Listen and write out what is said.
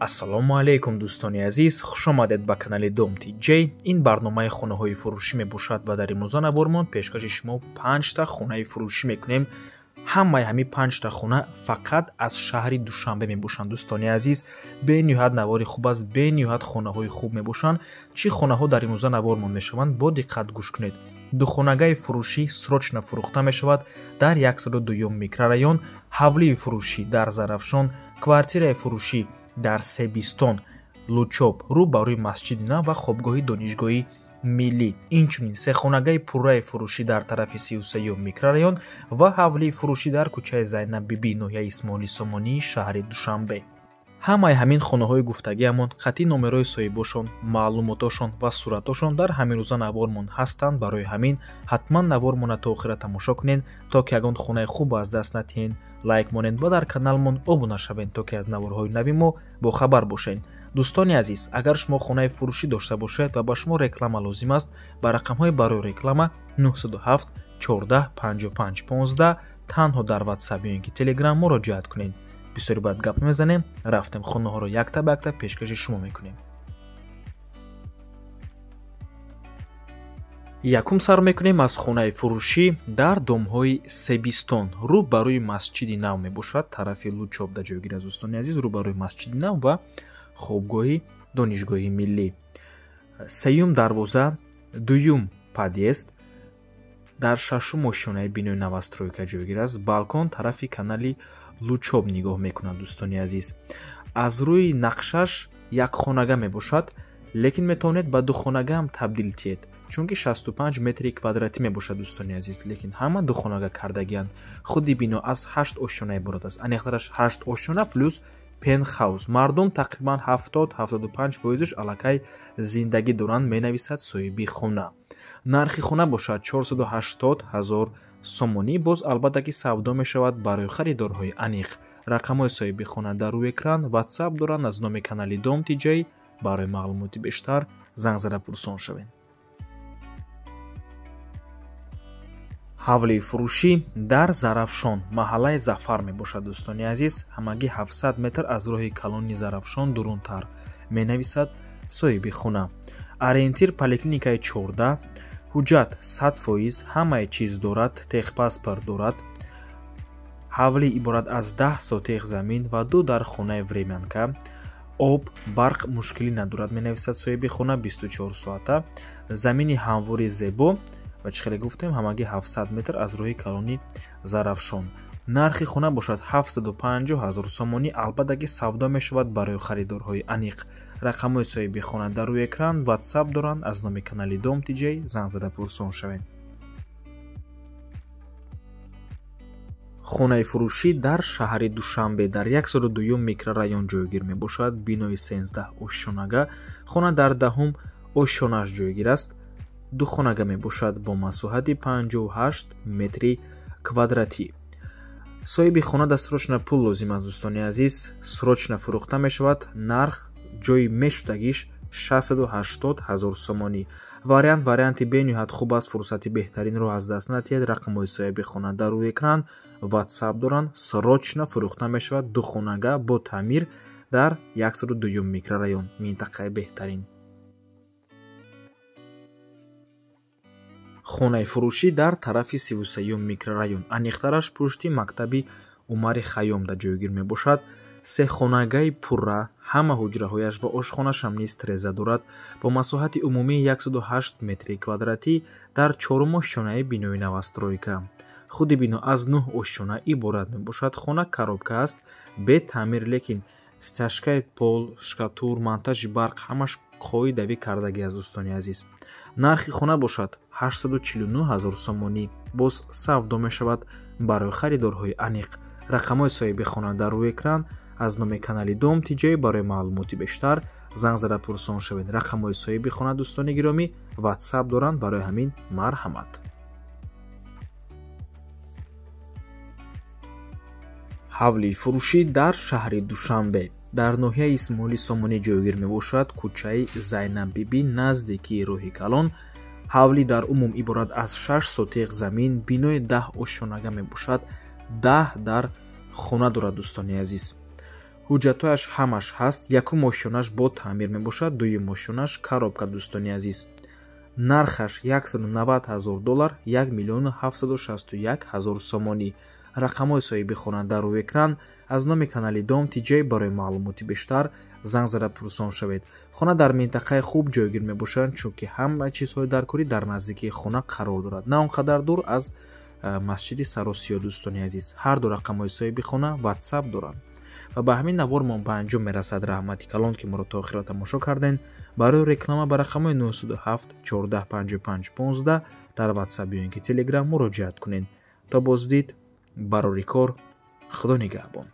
Ассалому алайкум, дӯстони азиз, хуш омадед ба канали Дом TJ. Ин барномаи хонаҳои фурӯшӣ мебошад ва дар имрӯза навормон пешкаши шумо панҷта хонаи фурӯшӣ мекунем. Ҳамаи ҳамин панҷта хона фақат аз шаҳри Душанбе мебошанд, дӯстони азиз. Бениҳоят навори хуб аст, бениҳоят хонаҳои хуб мебошанд. Чӣ хонаҳо дар имрӯза навормон мешаванд, бо диққат гӯш кунед. Духонагаи фурӯшӣ срочно фурӯхта мешавад дар 102 микрорайон, ҳавлии фурӯшӣ дар Зарафшон, квартираи фурӯшӣ дар Себистон, Лучоб, рӯ ба рӯи Масҷиди Нав ва хобгоҳи Донишгоҳи Миллӣ. Инчунин сехонагаи пурраи фурӯшӣ дар тарафи 33 микрорайон ва ҳавлии фурӯшӣ дар кӯчаи Зайнаб Бибӣ, ноҳияи Исмоили Сомонии шаҳри Душанбе. Ҳамаи ҳамин хонаҳои гуфтагиамон қатъи номерои соҳибошон, маълумотошон ва суратошон дар ҳамин рӯза навормон ҳастанд. Барои ҳамин ҳатман навормона то охира тамошо кунед, то ки ягон хонаи хуб аз даст натиҳен. Лайк монед ва дар каналмон обуна шавед, то ки аз наворҳои нави мо бохабар бошед. Дӯстони азиз, агар шумо хонаи фурӯшӣ дошта бошед ва ба шумо реклама лозим аст, ба рақамҳои барои реклама 907 14 55 15 танҳо дар WhatsApp ё ин ки Telegram муроҷиат кунед. Бисёри баъд гап мезанем, рафтем хонаҳоро якта ба якта пешкаши шумо мекунем. Якум сар мекунем аз хонаи фурӯшӣ дар домҳои Себистон, рӯ ба рӯи Масҷиди Нав мебошад, тарафи Лучоб дар ҷойгир аст, дӯстони азиз, рӯ ба рӯи Масҷиди Нав ва хобгоҳи Донишгоҳи Миллӣ. Сеюм дарвоза, дуюм подъезд, дар шашум ошёнаи бинои новостройка ҷойгир аст. Балкон тарафи канали Лучоб нигоҳ мекунад, дӯстони азиз. Аз рӯи нақшаш як хонага мебошад, лекин метавонед ба духонага ҳам табдил тиҳед, чунки 65 метри квадратӣ мебошад, дӯстони азиз, лекин ҳама духонага кардагианд. Худи бино аз 8 ошёна иборат аст, аниқтараш 8 ошёна плюс пентхаус. Мардум тақрибан 70-75 фоизаш аллакай зиндагӣ доранд, менависад соҳиби хона. Нархи хона бошад 480 ҳазор сомонӣ, боз албатта ки савдо мешавад барои харидорҳои аниқ. Рақамҳои соҳиби хона дар рӯи экран, WhatsApp доранд аз номи канали Дом TJ. Барои маълумоти бештар занг зада пурсон шавед. Ҳавлии фурӯшӣ дар Зарафшон, маҳаллаи Зафар мебошад, дӯстони азиз, ҳамагӣ 700 метр аз роҳи калони Зарафшон дурунтар, менависад соҳиби хона. Ориентир поликлиникаи 14, ҳуҷҷат 100%, ҳамаи чиз дорад, техпаспорт дорад. Ҳавлӣ иборат аз 10 сотех замин ва 2 дар хонаи времянка. Об, барқ мушкилӣ надорад, менависад соҳиби хона, 24 соата. Замини ҳамвори зебо ва чӣ хеле гуфтем, ҳамагӣ 700 метр аз роҳи калони Зарафшон. Нархи хона бошад 750 ҳазор сомонӣ, албатта ки савдо мешавад барои харидорҳои аниқ. Рақамҳои соҳиби хона дар рӯи экран, WhatsApp доранд аз номи канали Дом TJ, занг зада пурсон шавед. Хонаи фурӯшӣ дар шаҳри Душанбе дар 102 микрорайон ҷойгир мебошад, бинои 13 ошёнага. Хона дар 10 ошёнааш ҷойгир аст. Духонага мебошад бо масоҳати 58 метри квадратӣ. Соҳиби хона да срочно пул лозим аст, дӯстони азиз, срочно фурӯхта мешавад. Нарх ҷои мешудагиш 680 ҳазор сомонӣ. Вариант варианти бениҳоят хуб аст, фурсати беҳтаринро аз даст натиҳед. Рақамҳои соҳиби хона дар рӯи экран, WhatsApp доранд, срочно фурӯхта мешавад. Духонага бо таъмир дар 102 микрорайон, минтақаи беҳтарин. Хонаи фурӯшӣ дар тарафи 33 микрорайон, аниқтараш пушти мактаби Умари Хайём дар ҷойгир мебошад. Сехонагаи пурра, ҳама ҳуҷраҳояш ва ошхонашам низ треза дорад, бо масоҳати умумии 108 метри квадратӣ дар чорум ошёнаи бинои новостройка. Худи бино аз 9 ошёна иборат мебошад. Хона коробка аст, бе таъмир, лекин стяжкаи пол, шкатур, монтажи барқ ҳамаш қоидавӣ кардагӣ аст, дӯстони азиз. Нархи хона бошад 849 ҳазор сомонӣ, боз савдо мешавад барои харидорҳои аниқ. Рақамҳои соҳиби хона дар рӯи экран аз номи канали Дом TJ. Барои маълумоти бештар занг зада пурсон шавед. Рақамҳои соҳиби хона, дӯстони гиромӣ, WhatsApp доранд, барои ҳамин марҳамат. Ҳавлии фурӯшӣ дар шаҳри Душанбе дар ноҳияи Исмоили Сомонӣ ҷойгир мебошад, кӯчаи Зайнаб Бибӣ, наздикии роҳи калон. Ҳавлӣ дар умум иборат аз 6 сотех замин, бинои 10 ошёнага мебошад, 10 дар хона дорад, дӯстони азиз. Ҳуҷҷатҳояш ҳамаш ҳаст. Якум ошёнаш бо таъмир мебошад, дуюм ошёнаш коробка, дӯстони азиз. Нархаш 190 000 доллар, 1 761 000 сомонӣ. Рақамҳои соҳиби хона дар рӯи экран. Аз номи канали Дом Тиҷай барои маълумоти бештар занг зада пурсон шавед. Хона дар минтақаи хуб ҷойгир мебошанд, чунки ҳама чизҳои даркорӣ дар наздикии хона қарор дорад, на он қадар дур аз масҷиди Саросиё, дӯстони азиз. Ҳар ду рақамҳои соҳиби хона WhatsApp доранд. Ва ба ҳамин навормон ба анҷом мерасад. Раҳмати калон, ки моро то охира тамошо кардем. Барои реклама ба рақамҳои 907 14 55 15 дар WhatsApp ё ин ки Telegram муроҷиат кунед. То боздид, барори кор, Худо нигаҳбон.